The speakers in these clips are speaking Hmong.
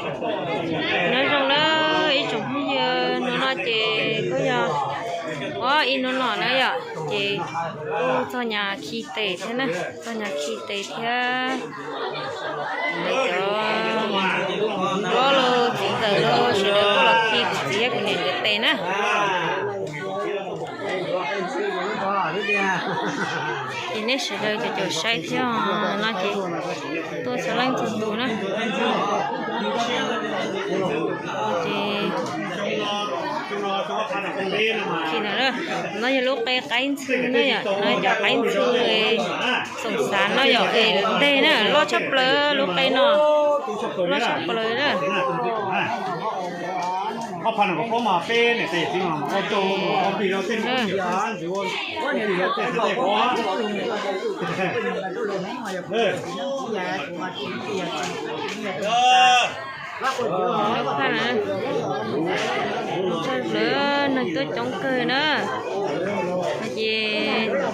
Nyob zoo na ib tsoom phooj ywg, hnub no ces kuj yog ob ib hnub no na yom, ces kuj txog nyab khi tes thiab na, txog nyab khi tes thiab. Cov hlob los txiv ntxawm los sawv daws kuj los khi kuv txiv thiab kuv niam nkawd tes na. Ces nej sawv daws cov caum saib thiab no ces tuaj txhua leej txhua tus na. Ces khi no, no yog lub qe qaib ntxhw na yom, no cov qaib ntxhw xoom xav no yom, es nteg na, loj tshaj plaws lub qe no, loj tshaj plaws na. Lawv neeg tuaj coob kawg na, ces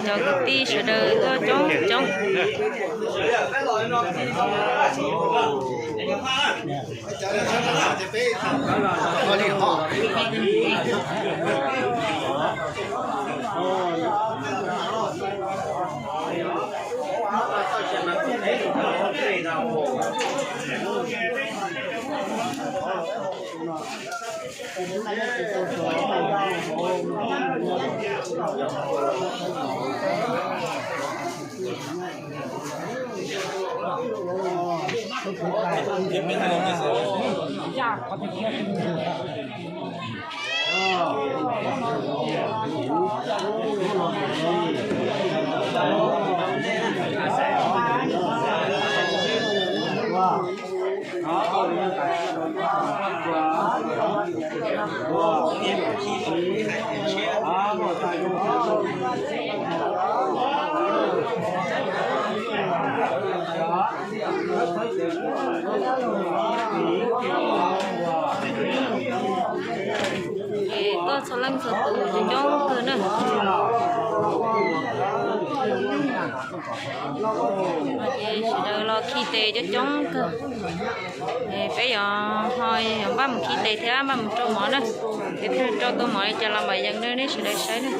cov kwv tij sawv daws tuaj coob coob. Ces tuaj txhua leej txhua tus coob coob kawg na. Ces sawv daws los khi tes coob coob kawg. Peb yuav ho yuav npaj mus khi tes thiab npaj mus rau mov na. Peb rau tau mov li cas los mam yees rau nej sawv daws saib na.